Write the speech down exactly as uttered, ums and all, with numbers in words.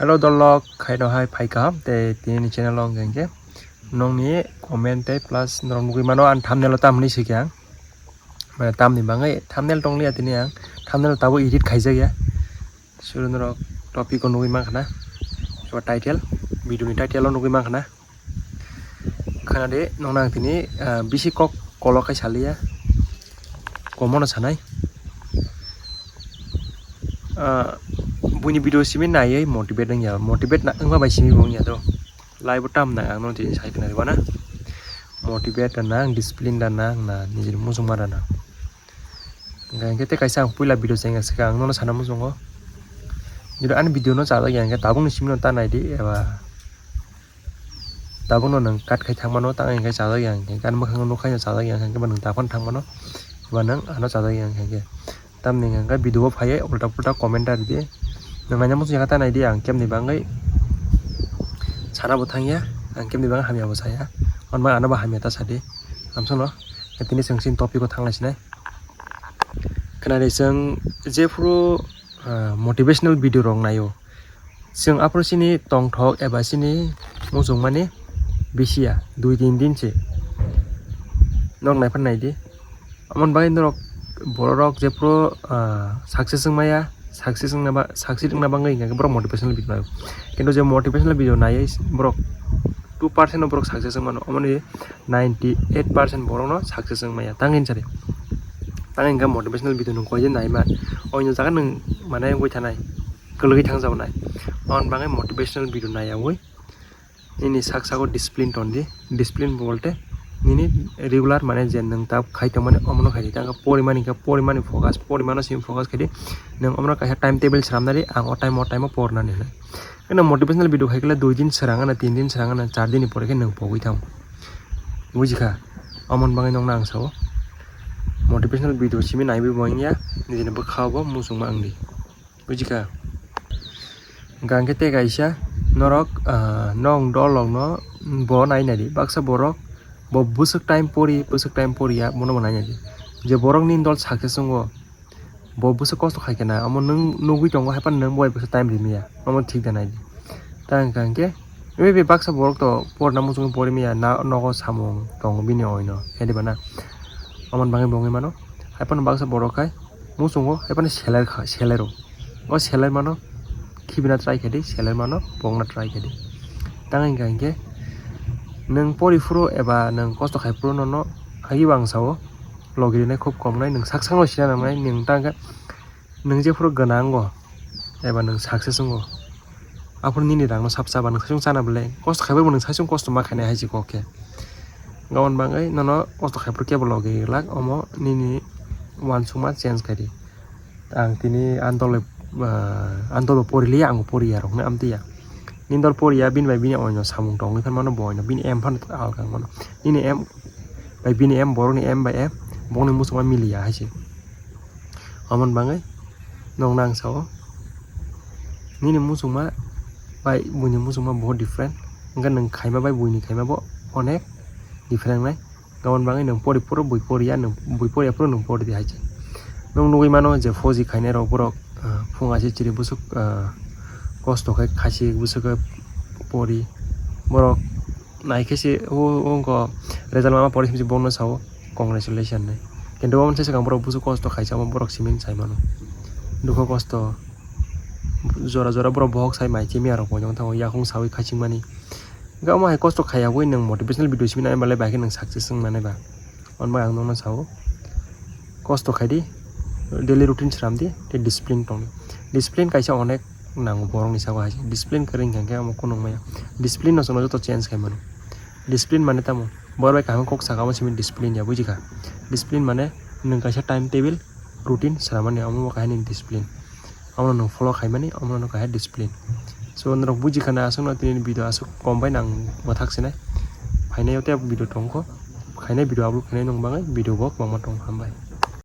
Hello dolok, khaino hai phai kaham tei tini ni channel o hwnkhe nokni comment tei plus norok nugwi mano ang thumbnail o tamni swi khe ang. Mane tamni bagwi thumbnail tong liya tini ang, thumbnail tabuk edit khaijak ya. Suru norok topic o nugwi mankha na, eba title, video ni title o nugwi mankha na. Khana de, nokna ang tini, ah, bisi kok kolok khai saliya. Komono sanai. Ah, buini video simi naiwi motivate wngya. Motivate na wngma bai simi bo wngya do. Live o tam nang ang no tini sai khna rwna. Motivate da nang, discipline da nang, na nijini muchungma da nang. Hingkhe tei kaisa ang puila video chengya swkang ang nono sana muchungo. Jodi ani video no chajak ya hingkhe tabukni simi no ta naidi eba tabukno nwng cut khai thangmano, tang hingkhe chajak ya hingkhe ani mwkhang nukha ya chajak ya hingkhe nwng ta phano thangmano eba nwng ano chajak ya hingkhe. Tamni hingkhe video o phaiwi ulta pulta comment da ridi. Nwng naina muchung ya ta naidi ang kemni bagwi sana bo thangya, ang kemni bagwi hamya bo saya. Hwnba ano bo hamya ta sadi. Amsano tini chwng chini topic o thanglai sinai. Khwnari chwng jephuru, ah, motivational video rok naio, chwng aphuru chini tongthok eba chini muchungmani bisiya dui tin din se. Norok naiphar naidi. Amoni bagwi norok bororok jephuru, ah, success wngmaya, success wngna ba-, success wngna bagwi hingkha khe borok motivational video naio. Kintu je motivational video naiwi borok two percent o borok success wngmano, omoni ninety eight percent borokno success wngmaya. Tang hini sari. Tang hini khe motivational video nwng koi je nai man. Oino jaga nwng mane wngwi thanai, kwlwgwi thangjago nai. Aboni bagwi motivational video naiyawi nini sak sago discipline ton di. Discipline bolte nini regular mane je nwng ta khai tongmani omono khai di. Tang khe porimani khe porimani focus, porimano simi focus khai di. Nwng omono kaisa time table swnamnai di, ang o time o time o pornani hinwi. Eno motivational video khai khe dui din srang ano, tin din srang ano, char din ni pore khe nwng pogwi thango. Buji kha? Amon bagwi nokno ang sao. Motivational video simi naiwi bo wngya, nijini bwkha bo muchungma wngdi. Buji kha? Hingkha hingkhe tei kaisa norok, ah, nong dolokno bo nai nai di. Baksa borok bo bwswk time pori, bwswk time pori ya, bono bo nai nai di. Je borok nini dol success wngo, bo bwswk kosto khai khe na, omo nwng nugwi tongo, hai phano nwng bo bai bwswk time rimaya, omo thik da nai di. Ta hwnkha hwnkhe, maybe baksa borok to porna muchungwi pori maya, na nogo samung tongo bini oino, hede ba na? Omoni bagwi bo wngwi mano. Hai phano baksa borok khai muchungo, hai phano seler kha, seler o. O seler mano khibina try khe di, seler mano pokna try khe di. Ta hwnkha hwnkhe, nwng pori phuru eba nwng kosto khai phuru nono, hai bo ang sao. Logi rwnai khub kom wngnai, nwng sak sakno sina nangnai, nwng ta hwnkhe nwng jephuru gwnango eba nwng success wngo, aphuru nini rangno sap chaba nwng saichung chana belai kosto khaibai bo nwng saichung kosto ma khainai hai se kok khe. Aboni bagwi nono kosto khaiphuru kebo logi glak, omo nini uansukma change khai di. Ang tini andol, ah, andol bo pori liya, ang bo pori ya rok hinwi amtwi ya. Nini dol pori ya, bini bai bini oino samung tongwi phan mano, bo oino bini aim phano alka wng mano. Nini aim bai bini aim, borokni aim bai aim, bokni muchungma miliya hai se. Amon bagwi nokno ang sao, nini muchungma bai buini muchungma bohut different, hwnkhe nwng khaima bai buini khaima bo onek different wngnai. Aboni bagwi nwng pori phuru bui pori ya, nwng bui pori ya phuru nwng pori di hai se. Nwng nugwi mano je fauji khainai rok borok, ah, phung achi chiri bwswk, ah, kosto khe khasi bwswk khe pori. Borok nai khe se o, o wngkha result ma ma pori se bono sao congratulation hinwi. Kintu omo se swkang borok bwswk kosto khaisa, omo borok simi sai mano. Dukho kosto jora jora borok bohok sai mai chimya rok bo wng thango, yakung saui khaching mani. Hingkhe omo hai kosto khaiyaui nwng motivational video simi nai balai bai khe nwng success wng manai ba. Hwnba ang nokno sao, kosto khai di, daily routine swnam di, tei discipline tong di. Discipline kaisa onek nango borokni sago hai se. Discipline kwrwi hwnkhe omo kunu wng maya. Discipline no chwngno joto change khai mano. Discipline mane tamo? Borok bai kaham kok saka omo simi discipline ya, buji kha? Discipline mane nwng kaisa time table, routine swnamani, omo bo kaisa nini discipline. Omono nwng follow khaimani, omono nwng kaisa discipline. So, norok buji khana aswkno tini video aswk kom bai nang mwthak sinai. Phainai o tei video tongkho. Khainai video upload khainai nwng bagwi video bo kwbangma tongo, hambai.